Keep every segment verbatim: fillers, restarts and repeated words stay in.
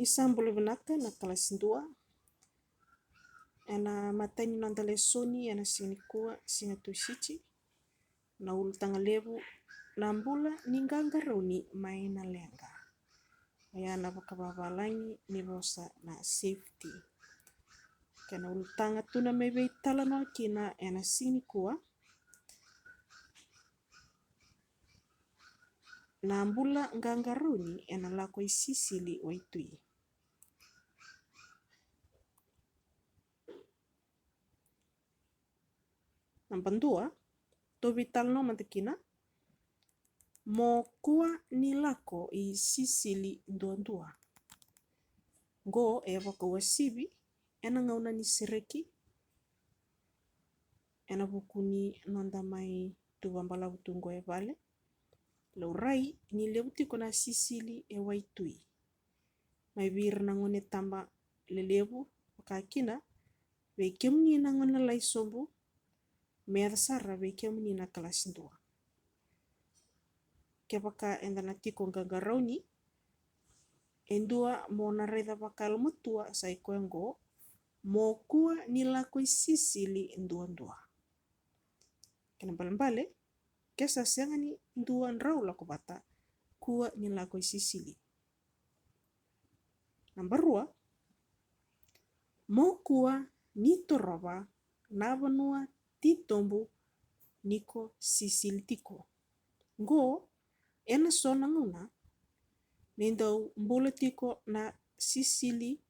Sa bula vinaka na kalasi dua. Ena matai ni noda lesoni ena siga nikua, siga Tusiti, na ulutaga levu: na bula ni qaqarauni mai na leqa. Oya na vakavavalagi ni vosa na safety. Kena ulutaga tu na mai veitalanoa kina ena siga nikua: na bula qaqarauni ena lako i sisili waitui. Naba dua, tou veitalanoa mada kina. Mo kua ni lako i sisili duadua. Qo e vakauasivi ena gauna ni sereki ena vuku ni noda mai tu vabalavu tu qo e vale. Laurai ni levu tiko na sisili e waitui. Mai vei ira na gone taba lelevu, vaka kina vei kemuni na gone lalai sobu, me yaco sara vei kemuni na kalasi dua. Kevaka eda na tiko qaqarauni, e dua mo na raica vakayalomatua sa i koya oqo: mo kua ni lako i sisili duadua. Kena balebale, ke sa sega ni dua drau lako vata, kua ni lako i sisili. Naba rua, mo kua ni torova na vanua titobu ni ko sisili tiko. Qo ena so na gauna ni dau bula tiko na sisili,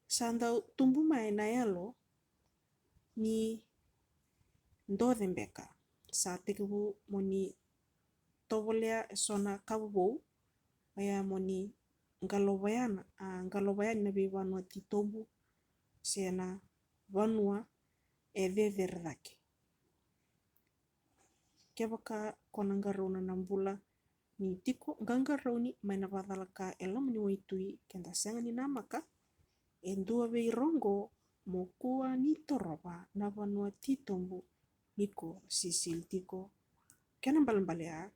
sa dau tubu mai na yalo ni doce beka. Sa tekivu mo ni tovolea e so na ka vovou, oya mo ni qalovo yani, a, qalovo yani na veivanua titobu se na vanua e cecere cake. Kevaka ko na qarauna na bula ni tiko qaqarauni mai na vakacalaka e loma ni waitui, keda sega ni namaka, e dua vei ira oqo: mo kua ni torova na vanua titobu ni ko sisili tiko. Kena balebale, a,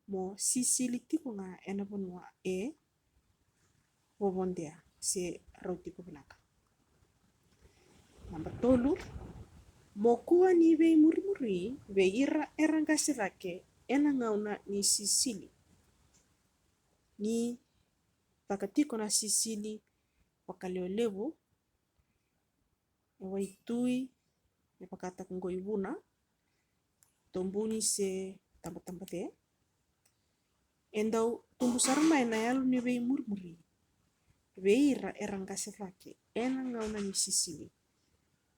mo sisili tiko ga ena vanua e vovodea se rau tiko vinaka. Naba tolu, mo kua ni veimurimuri vei ira era qase cake ena gauna ni sisili. Ni caka tiko na sisili vakalewe levu e waitui, me vakataka qo i Vuna, Tobuni se Tabatabace, e dau tubu sara mai na yalo ni veimurimuri vei ira era qase cake ena gauna ni sisili.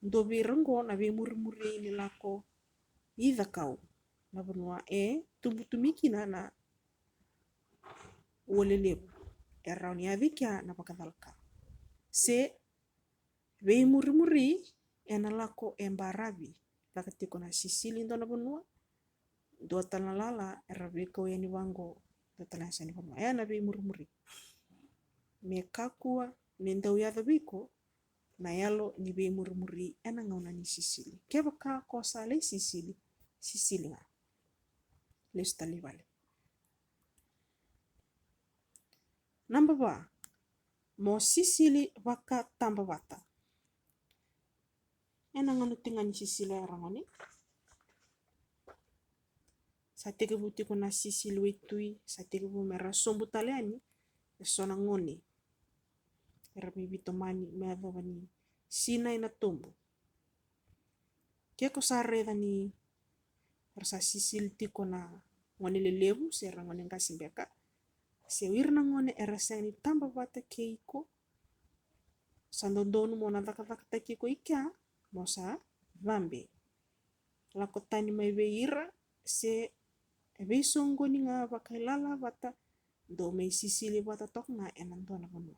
Dua vei ira oqo na veimurimuri ni lako i Cakau, na vanua e tubu tu mai kina na ua lelevu, e rawa ni yaco i kea na vakacalaka. Se veimurimuri ena lako e baravi, caka tiko na sisili dua na vanua, dua tale na lala era veikau yani vaqo, dua tale na yasa ni vanua. Ena veimurimuri, me kakua ni dau yaco vei iko na yalo ni veimurimuri ena gauna ni sisili. Kevaka ko sa lai sisili, sisili ga, lesu tale i vale. Naba va, mo sisili vakatabavata. Ena gauna tiko ga ni sisili era gone, sa tekivu tiko na sisili waitui, sa tekivu me ra sobu tale yani e so na gone era mai veitomani me yacova ni sinai na tobu. Ke ko sa raica ni ra sa sisili tiko na gone lelevu se ra gone qase beka, se o ira na gone era sega ni tabavata kei iko, sa dodonu mo na cakacakataki iko i kea, mo sa cabe, lako tani mai vei ira, se veisoqoni ga vakailala vata, dou mai sisili vata toka ga ena dua na vanua.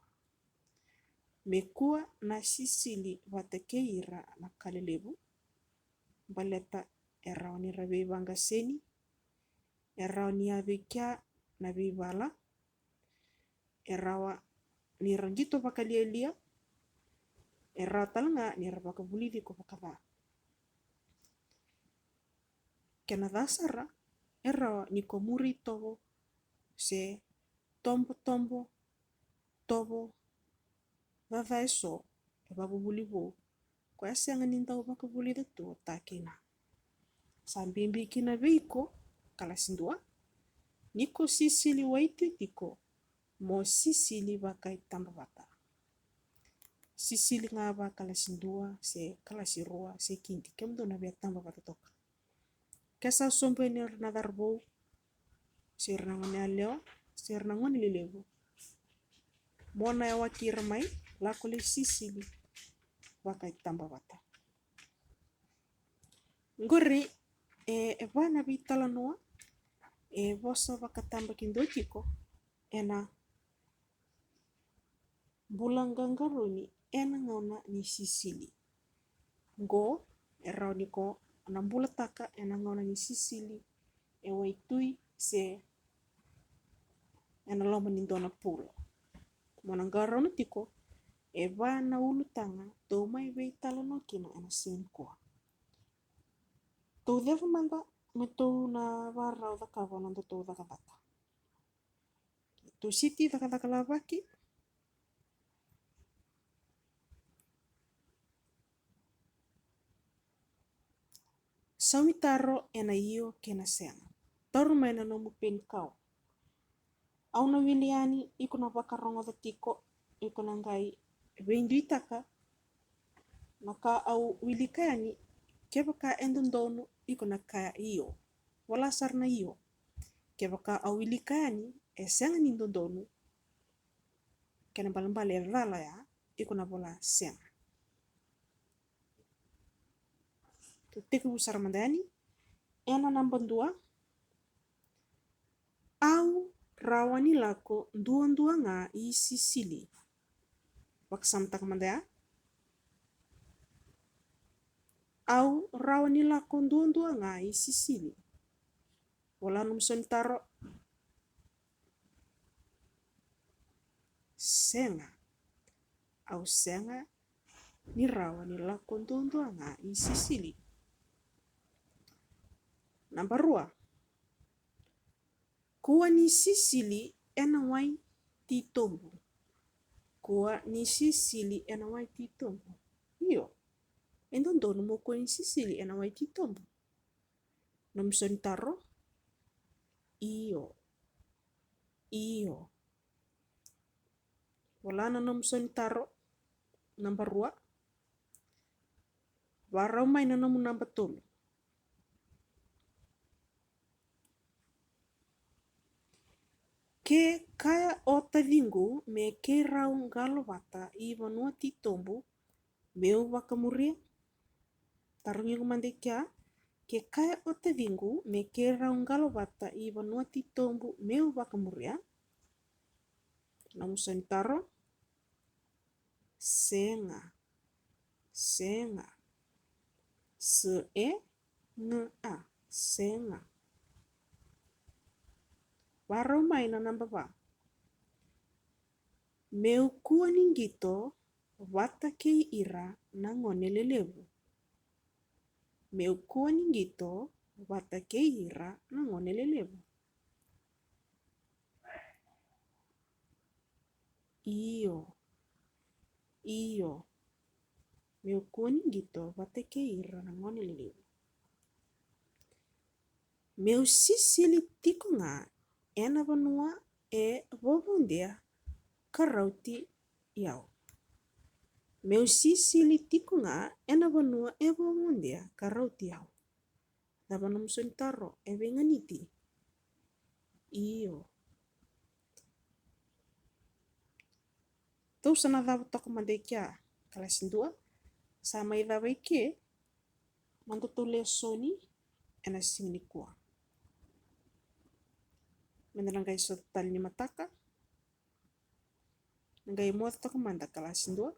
Me kua na sisili vata kei ira na ka lelevu, baleta e rawa ni ra veivaqaseni, e rawa ni yaco i kea na veivala, e rawa ni ra qito vakalialia, e rawa tale ga ni ra vakavulici iko vakaca. Kena ca sara, e rawa ni ko muri itovo se tobotobo tovo caca eso e vakavuvuli vou, koya sega ni dau vakavulica tu o ta kei na. Sa bibi kina vei iko, kalasi dua, ni ko sisili waitui tiko, mo sisili vakaitabavata. Sisili ga vakalasi dua, se kalasi rua, se kidi, kemudou na via tabavata toka. Ke sa sobu yani ira na cauravou, se ira na gone yalewa, se ira na gone lelevu, mo na yawaki ira mai, lako lai sisili vakaitabavata. Qori, e, e va na veitalanoa e vosa vakatabakidua tiko ena bula qaqarauni ena gauna ni sisili. Qo e rawa ni ko na bulataka ena gauna ni sisili e waitui se ena loma ni dua na pula. Mo na qarauna tiko e va na ulutaga tou mai veitalanoa kina ena siga nikua. Tou ceva mada me tou na vakarau cakava na nodatou cakacaka. Tou siti cakacaka lavaki. Saumi taro ena io kei na sega. Taura mai na nomu penikau. Au na wili yani, iko na vakarogoca tiko, iko na qai veiduitaka na ka au wilika yani. Kevaka e dodonu, iko na kaya io. Vola sara na io. Kevaka au wilika yani e sega ni dodonu, kena balebale e cala ya, iko na vola sega. Tou tekivu sara mada yani. Ena naba dua. Au rawa ni lako duadua ga i sisili. Vakasamataka mada ya. Au rawa ni lako duadua ga i sisili. Vola nomu sau ni taro. Sega. Au sega ni rawa ni lako duadua ga i sisili. Naba rua. Kua ni sisili ena wai titobu. Kua ni sisili ena wai titobu. Io. E dodonu mo kua ni sisili ena wai titobu. Nomu sau ni taro. Io. Io. Vola na nomu sau ni taro. Naba rua. Varau mai na nomu naba tolu. Ke kaya o taciqu me keirau qalo vata i vanua titobu, meu vakamuria? Tarogi iko mada i kea. Ke kaya o taciqu me keirau qalo vata i vanua titobu, meu vakamuria? Nomu sau ni taro. Sega. Sega. S E G A. Sega. Varau mai na naba va. Meu kua ni qito vata kei ira na gone lelevu. Meu kua ni qito vata kei ira na gone lelevu. Io. Io. Meu kua ni qito vata kei ira na gone lelevu. Meu sisili tiko ga ena vanua e vovodea ka rauti au. Meu sisili tiko ga ena vanua e vovodea ka rauti au. Cava nomu sau ni taro? E veiganiti? Io. Tou sa na cava toka mada i kea, kalasi dua. Sa mai cava i ke na nodatou lesoni ena siga nikua. Meda na qai sota tale ni mataka. Na qai moce toka mada, kalasi dua.